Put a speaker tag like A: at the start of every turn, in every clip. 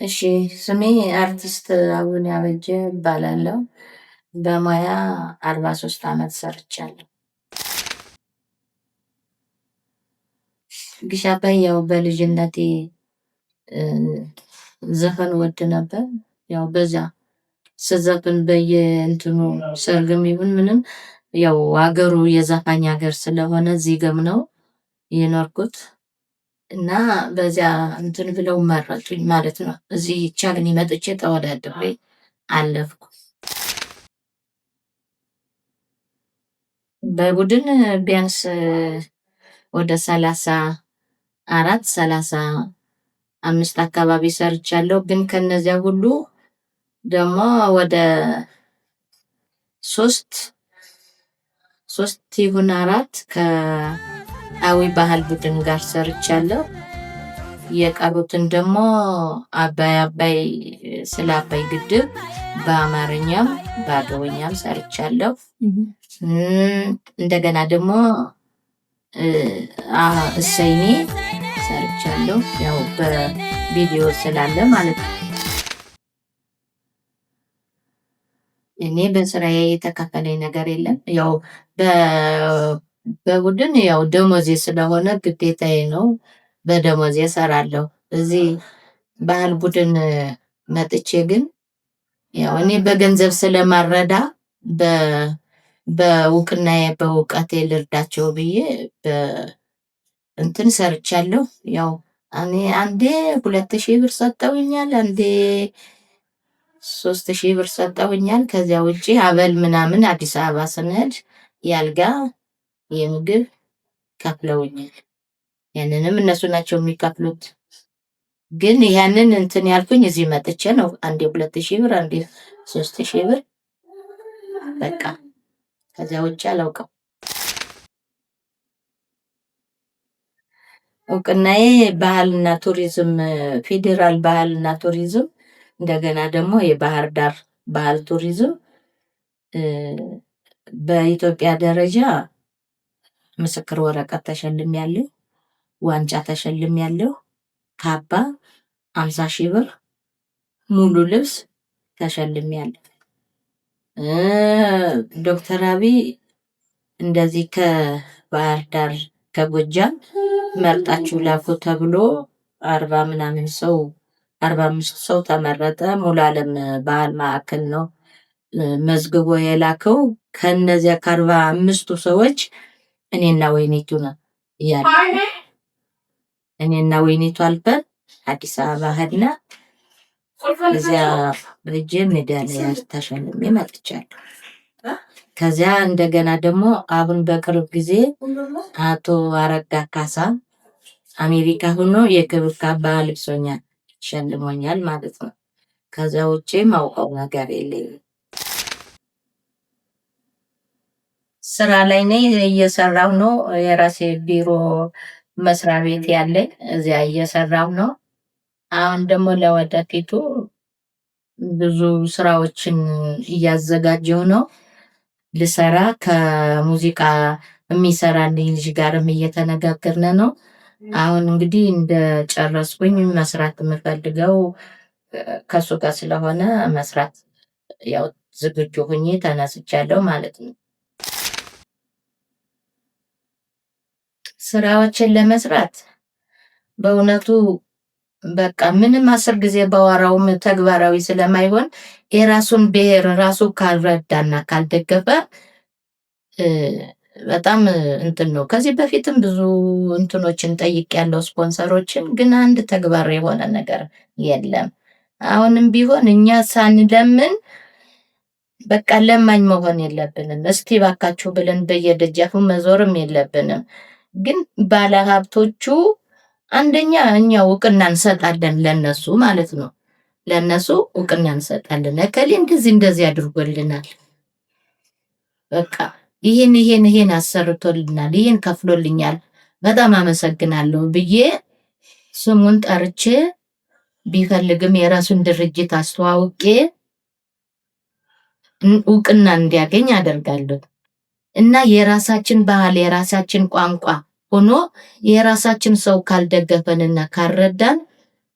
A: እሺ፣ ስሜ አርቲስት አቡነ አበጀ እባላለሁ። በሙያ 43 ዓመት ሰርቻለሁ። ግሽ አባይ ያው በልጅነቴ ዘፈን ወድ ነበር። ያው በዛ ስዘፍን በየእንትኑ ሰርግም ይሁን ምንም ያው አገሩ የዘፋኝ ሀገር ስለሆነ እዚህ ገም ነው የኖርኩት እና በዚያ እንትን ብለው መረጡኝ ማለት ነው። እዚህ ቻግኒ መጥቼ ተወዳድሬ አለፍኩ። በቡድን ቢያንስ ወደ 34 35 አካባቢ ሰርቻለሁ። ግን ከነዚያ ሁሉ ደግሞ ወደ ሶስት ሶስት ይሁን አራት ከአዊ ባህል ቡድን ጋር ሰርቻለሁ። የቀሩትን ደግሞ አባይ አባይ ስለ አባይ ግድብ በአማርኛም በአገውኛም ሰርቻለሁ። እንደገና ደግሞ እሰይኔ ሰርቻለሁ። ያው በቪዲዮ ስላለ ማለት ነው። እኔ በስራዬ የተከፈለኝ ነገር የለም። ያው በቡድን ያው ደሞዜ ስለሆነ ግዴታዬ ነው። በደሞዜ እሰራለሁ። እዚህ ባህል ቡድን መጥቼ ግን ያው እኔ በገንዘብ ስለማረዳ በእውቅናዬ በእውቀቴ ልርዳቸው ብዬ እንትን ሰርቻለሁ። ያው እኔ አንዴ 2000 ብር ሰጠውኛል፣ አንዴ 3000 ብር ሰጠውኛል። ከዚያ ውጪ አበል ምናምን አዲስ አበባ ስንሄድ ያልጋ የምግብ ከፍለውኛል። ያንንም እነሱ ናቸው የሚከፍሉት። ግን ያንን እንትን ያልኩኝ እዚህ መጥቼ ነው። አንዴ 2000 ብር፣ አንዴ 3000 ብር በቃ ከዚያ ውጭ አላውቅም። እውቅናዬ ባህልና ቱሪዝም፣ ፌዴራል ባህልና ቱሪዝም፣ እንደገና ደግሞ የባህር ዳር ባህል ቱሪዝም በኢትዮጵያ ደረጃ ምስክር ወረቀት ተሸልሜያለሁ። ዋንጫ ተሸልሜያለሁ። ካባ፣ 50,000 ብር፣ ሙሉ ልብስ ተሸልሜያለሁ። ዶክተር አብይ እንደዚህ ከባህር ዳር ከጎጃም መርጣችሁ ላኩ ተብሎ 40 ምናምን ሰው 45 ሰው ተመረጠ። ሙሉ አለም ባህል ማዕከል ነው መዝግቦ የላከው። ከነዚያ ከ45ቱ ሰዎች እኔና ወይኒቱ ነው ያለ። እኔና ወይኒቱ አልፈን አዲስ አበባ ሄድና እዚያ ሄጄ ሜዳሊያ ተሸልሜ መጥቻለሁ። ከዚያ እንደገና ደግሞ አሁን በቅርብ ጊዜ አቶ አረጋ ካሳ አሜሪካ ሆኖ የክብር ካባ ልብሶኛል፣ ሸልሞኛል ማለት ነው። ከዚያ ውጪ ማውቀው ነገር የለኝም። ስራ ላይ ነኝ፣ እየሰራሁ ነው። የራሴ ቢሮ መስሪያ ቤት ያለኝ እዚያ እየሰራሁ ነው። አሁን ደግሞ ለወደፊቱ ብዙ ስራዎችን እያዘጋጀሁ ነው ልሰራ። ከሙዚቃ የሚሰራልኝ ልጅ ጋርም እየተነጋገርን ነው። አሁን እንግዲህ እንደጨረስኩኝ መስራት የምፈልገው ከሱ ጋር ስለሆነ መስራት ያው ዝግጁ ሁኜ ተነስቻለሁ ማለት ነው። ስራዎችን ለመስራት በእውነቱ በቃ ምንም 10 ጊዜ ባወራውም ተግባራዊ ስለማይሆን የራሱን ብሔር ራሱ ካልረዳና ካልደገፈ በጣም እንትን ነው። ከዚህ በፊትም ብዙ እንትኖችን ጠይቄያለሁ፣ ስፖንሰሮችን፣ ግን አንድ ተግባር የሆነ ነገር የለም። አሁንም ቢሆን እኛ ሳንለምን በቃ ለማኝ መሆን የለብንም። እስቲ ባካችሁ ብለን በየደጃፉ መዞርም የለብንም። ግን ባለሀብቶቹ አንደኛ እኛ እውቅና እንሰጣለን ለነሱ ማለት ነው። ለነሱ እውቅና እንሰጣለን። እከሌ እንደዚህ እንደዚህ አድርጎልናል፣ በቃ ይህን ይህን ይህን አሰርቶልናል፣ ይህን ከፍሎልኛል፣ በጣም አመሰግናለሁ ብዬ ስሙን ጠርቼ ቢፈልግም የራሱን ድርጅት አስተዋውቄ እውቅና እንዲያገኝ አደርጋለሁ። እና የራሳችን ባህል የራሳችን ቋንቋ ሆኖ የራሳችን ሰው ካልደገፈንና ካልረዳን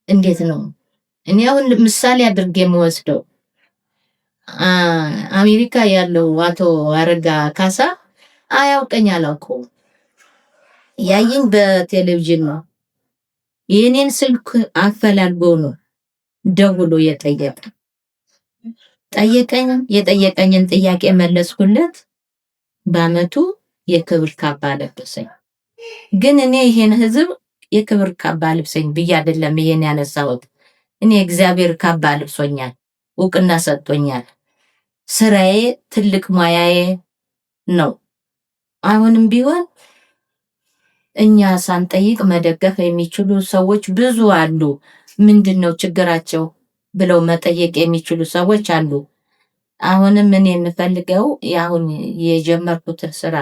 A: እንዴት ነው እኔ አሁን ምሳሌ አድርጌ የምወስደው አሜሪካ ያለው አቶ አረጋ ካሳ አያውቀኝ፣ አላውቀውም። ያየኝ በቴሌቪዥን ነው። የኔን ስልክ አፈላልጎ ነው ደውሎ የጠየቀ ጠየቀኝ። የጠየቀኝን ጥያቄ መለስኩለት። በአመቱ የክብር ካባ ለበሰኝ። ግን እኔ ይሄን ህዝብ የክብር ካባ ልብሰኝ ብዬ አይደለም ይሄን ያነሳሁት። እኔ እግዚአብሔር ካባ ልብሶኛል፣ እውቅና ሰጥቶኛል። ስራዬ ትልቅ ሙያዬ ነው። አሁንም ቢሆን እኛ ሳንጠይቅ መደገፍ የሚችሉ ሰዎች ብዙ አሉ። ምንድን ነው ችግራቸው ብለው መጠየቅ የሚችሉ ሰዎች አሉ። አሁንም እኔ የምፈልገው አሁን የጀመርኩትን ስራ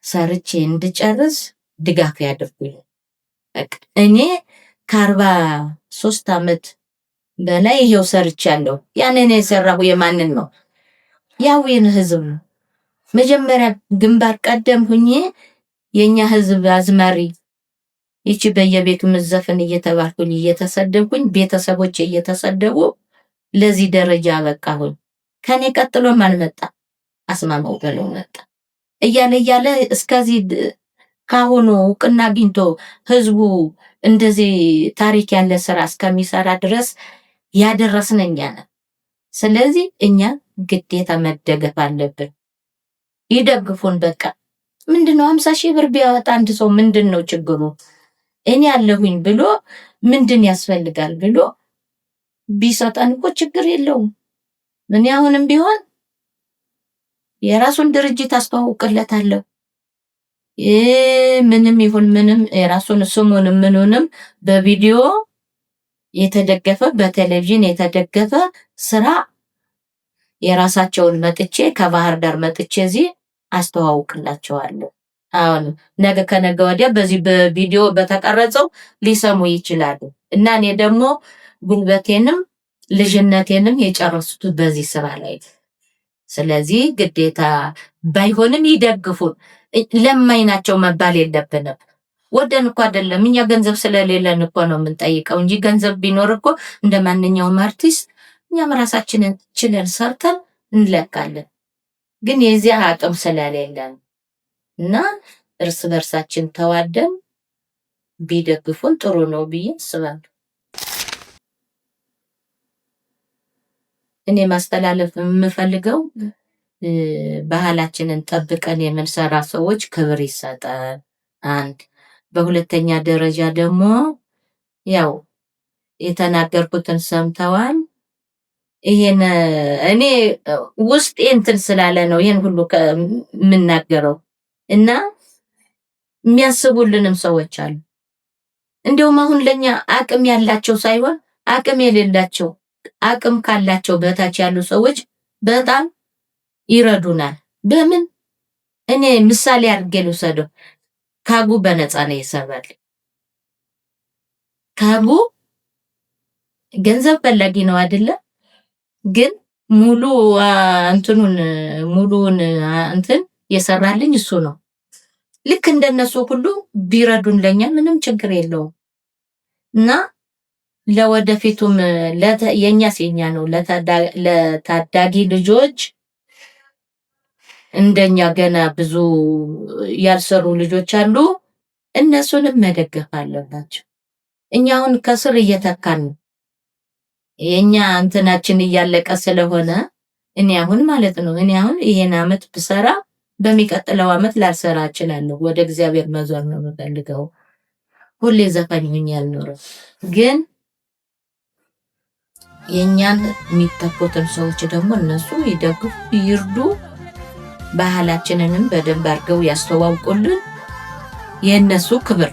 A: ሰርቼ እንድጨርስ ድጋፍ ያድርጉኝ። በቃ እኔ ከ43 ዓመት በላይ ይሄው ሰርቻለሁ። ያንን የሰራሁ የማንን ነው? ያዌን ህዝብ ነው። መጀመሪያ ግንባር ቀደም ሁኜ የኛ ህዝብ አዝማሪ ይቺ በየቤቱ ምዘፍን እየተባልኩኝ እየተሰደብኩኝ ቤተሰቦቼ እየተሰደቡ ለዚህ ደረጃ በቃሁኝ። ከኔ ቀጥሎ ማን መጣ? አስማማው በለው መጣ። እያለ እያለ እስከዚህ ካሁኑ እውቅና አግኝቶ ህዝቡ እንደዚህ ታሪክ ያለ ስራ እስከሚሰራ ድረስ ያደረስን እኛ ነን። ስለዚህ እኛ ግዴታ መደገፍ አለብን። ይደግፉን። በቃ ምንድነው 50 ሺህ ብር ቢያወጣ አንድ ሰው ምንድነው ችግሩ? እኔ ያለሁኝ ብሎ ምንድን ያስፈልጋል ብሎ ቢሰጠን እኮ ችግር የለውም። እኔ አሁንም ቢሆን የራሱን ድርጅት አስተዋውቅለታለሁ። ምንም ይሁን ምንም የራሱን ስሙንም ምኑንም በቪዲዮ የተደገፈ በቴሌቪዥን የተደገፈ ስራ የራሳቸውን መጥቼ ከባህር ዳር መጥቼ እዚህ አስተዋውቅላቸዋለሁ። አሁን ነገ ከነገ ወዲያ በዚህ በቪዲዮ በተቀረጸው ሊሰሙ ይችላሉ። እና እኔ ደግሞ ጉልበቴንም ልጅነቴንም የጨረሱት በዚህ ስራ ላይ። ስለዚህ ግዴታ ባይሆንም ይደግፉን። ለማኝ ናቸው መባል የለብንም። ወደን እኮ አይደለም እኛ ገንዘብ ስለሌለን እኮ ነው የምንጠይቀው እንጂ ገንዘብ ቢኖር እኮ እንደ ማንኛውም አርቲስት እኛም ራሳችንን ችለን ሰርተን እንለካለን። ግን የዚያ አቅም ስለሌለን እና እርስ በርሳችን ተዋደን ቢደግፉን ጥሩ ነው ብዬ አስባለሁ። እኔ ማስተላለፍ የምፈልገው ባህላችንን ጠብቀን የምንሰራ ሰዎች ክብር ይሰጠን። አንድ በሁለተኛ ደረጃ ደግሞ ያው የተናገርኩትን ሰምተዋል። ይሄን እኔ ውስጤ እንትን ስላለ ነው ይሄን ሁሉ የምናገረው እና የሚያስቡልንም ሰዎች አሉ። እንደውም አሁን ለኛ አቅም ያላቸው ሳይሆን አቅም የሌላቸው አቅም ካላቸው በታች ያሉ ሰዎች በጣም ይረዱናል። በምን እኔ ምሳሌ አድርጌ ልውሰደው። ካጉ በነፃ ነው ይሰራል። ካጉ ገንዘብ ፈላጊ ነው አይደለ? ግን ሙሉ እንትኑን ሙሉውን እንትን የሰራልኝ እሱ ነው። ልክ እንደነሱ ሁሉ ቢረዱን ለኛ ምንም ችግር የለውም። እና ለወደፊቱም የኛ የኛ ነው ለታዳጊ ልጆች እንደኛ ገና ብዙ ያልሰሩ ልጆች አሉ። እነሱንም መደገፍ አለባቸው። እኛ አሁን ከስር እየተካን ነው። የኛ እንትናችን እያለቀ ስለሆነ እኔ አሁን ማለት ነው እኔ አሁን ይሄን አመት ብሰራ በሚቀጥለው አመት ላልሰራ እችላለሁ። ወደ እግዚአብሔር መዞር ነው የምፈልገው። ሁሌ ዘፋኝ ሆኜ አልኖርም። ግን የኛን የሚተኩትን ሰዎች ደግሞ እነሱ ይደግፉ፣ ይርዱ፣ ባህላችንንም በደንብ አድርገው ያስተዋውቁልን። የእነሱ ክብር